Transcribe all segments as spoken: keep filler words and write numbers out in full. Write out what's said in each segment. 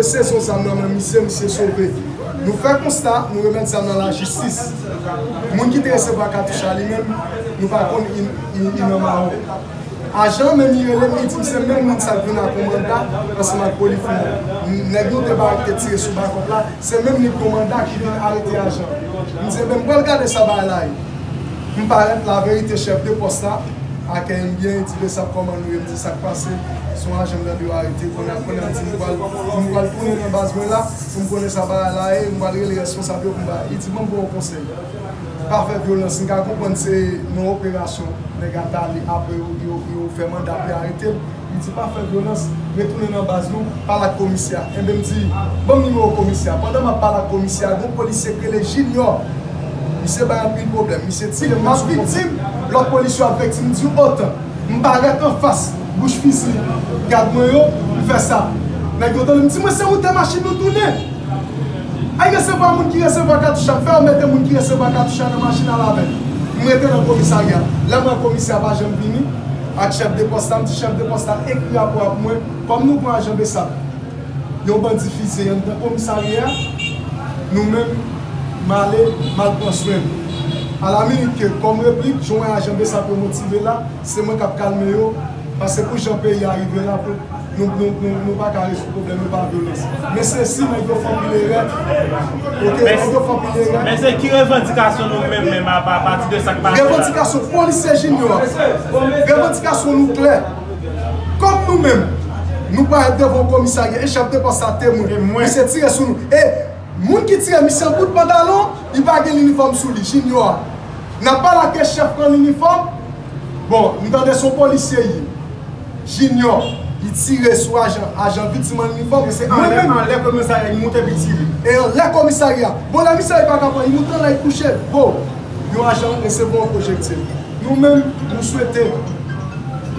Sezi yon zam nan men misye, misye sove. Nou fè konsta, nou remèt zam nan lajistis. Moun ki te resevwa katouch la, li menm, nou pa konn li, li, li nan mawon. Ajan an menm, li rele m, li di m se menm moun sa k vin ak yon manda ansanm ak Polifront. Nèg nou te ba te tire sou bakòp la, se menm li k yon manda ki vin arete ajan. M di, "Enben, m pral gade sa bagay la ye." M parèt, laverite, chèf de pòs la akèy m byen, li di, "Besap, kòman nou ye?" M di, "Sa k pase?" "Se yon ajan m tande yo arete, kounye a, kounye a," m di, "m pral, m pral tounen nan baz mwen la pou m konnen sa bagay la ye, m pral rele responsab yo pou m ba." Li di, "Ban m ba w yon konsèy. Pa fè vyolans." M ka konprann se nan operasyon nèg a t ale, apre yo, yo, yo fè manda pou yo arete l. Li di, "Pa fè vyolans, retounen nan baz nou, pale ak komisè a." Enben, m di, "Ban m nimewo komisè a." Pandan m ap pale ak komisè a, gen yon polisye k rele Junior. Misye bay anpil pwoblèm, misye tire m, m ap viktim, lòt polisye yo ap viktim, m di, "Otan." M parèt anfas bouch fizi gad mwen yo, m fè sa. Nèg yo tande m di, "Mwen se moutè machin nou tounen." Ay resevwa moun ki resevwa katouch la, m fè yo mete moun ki resevwa katouch la nan machin al avè l. M rete nan komisarya. Lè m wè komisè a pa janm vini ak chèf de pòs la, m di chèf de pòs la ekri rapò a pou mwen. Kòm nou pran ajan Besap, yon bandi fize anndan komisarya a, nou menm, m ale, m al pran swen m. Alaminit ke, kòm replik, jan w wè ajan Besap yo motive la, se mwen k ap kalme yo, paske pou jan peyi a rive la, pou, nou, nou, nou, nou pa ka rezoud pwoblèm yo pa vyolans. Men se si nèg yo fè anpil erè, oke, nèg yo fè anpil erè. Men se ki revandikasyon nou menm, menm, a, a pati de sa k pase la? Revandikasyon polisye Junior, revandikasyon nou klè. Kòm nou menm, nou parèt devan yon komisarya, e chèf de pòs la temwen. Temwen. Misye tire sou nou. E moun ki tire misye an bout pantalon, li pa gen linifòm sou li, Junior a. N ap pale ak chèf an linifòm. Bon, m tande se yon polisye ye. Junior, li tire sou ajan, ajan viktim an linifòm. E se anlè, anlè komisarya, li moute epi tire. E anlè komisarya. Bon, lè misye pa ka pran, li moute anlè, li kouche. Bon, yon ajan resevwa yon pwojektil. Nou menm, nou swete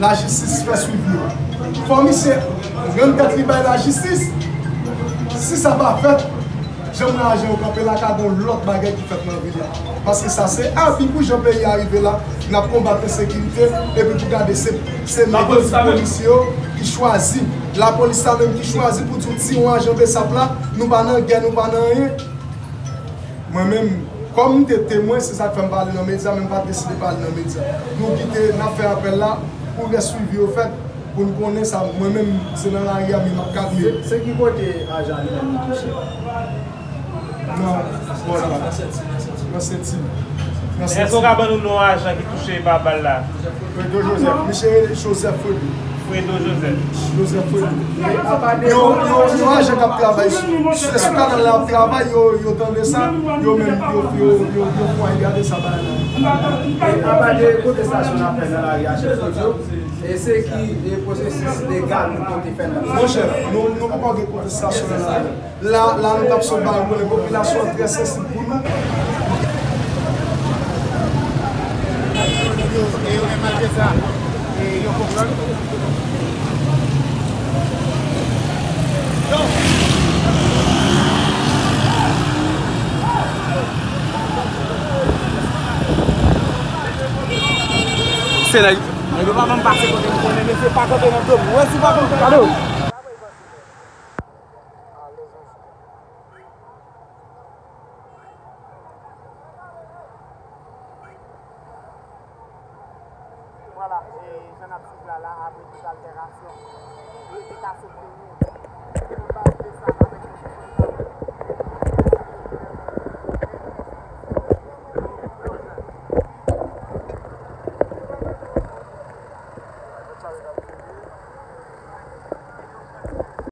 lajistis fè swivi yo. Fò misye rann tèt li bay lajistis. Si sa pa fèt, jan m wè ajan yo kanpe la, ka gen yon lòt bagay ki fèt nan vil la. Paske sa se abi pou jan peyi a rive la, n ap konbat ensekirite, epi pou gade se, se nèg yo, se polisye yo ki chwazi, lapolis la menm ki chwazi pou di w tire yon ajan Besap la, nou pa nan gè, nou pa nan anyen. Mwen menm, kòm m te temwen, se sa k fè m pale nan medya, men m pa t deside pale nan medya. Nou kite, n ap fè apèl la pou lè swivi yo fèt, pou n konnen sa. Mwen menm, se nan lari a, men m ap kalme. Se, se ki kote ajan li menm li touche? Nan bò la. Nan senti. Nan senti. Èske w ka ban nou non ajan ki touche pa bal la? Fredo Joseph. Misye rele Joseph Fredo. Fredo Joseph. Joseph Fredo. Yon, yon, yon ajan k ap travay sou, se sou kanal la ap travay, yo, yo tande sa, yo menm, yo, yo, yo, yo fè gade sa bagay la. E apa de pwotestasyon n ap fè nan lari a, chèf Fredo, e se ki, e pwosesis legal nou konte fè nan lari a? Monchè, nou, nou poko gen pwotestasyon nan lari a. La, la nou t ap sot ba yo konnen popilasyon an trè sansib pou nou. Yo, e yo menm malgre sa, e yo konprann. Se nèg, nèg yo pa ban m pase kote m konnen, mesye pa kanpe nan do m. Ou wè si pa konn kanpe. Vwala, e jan n ap swiv la, la, apre tout altèrasyon, e, e ka sot genyen.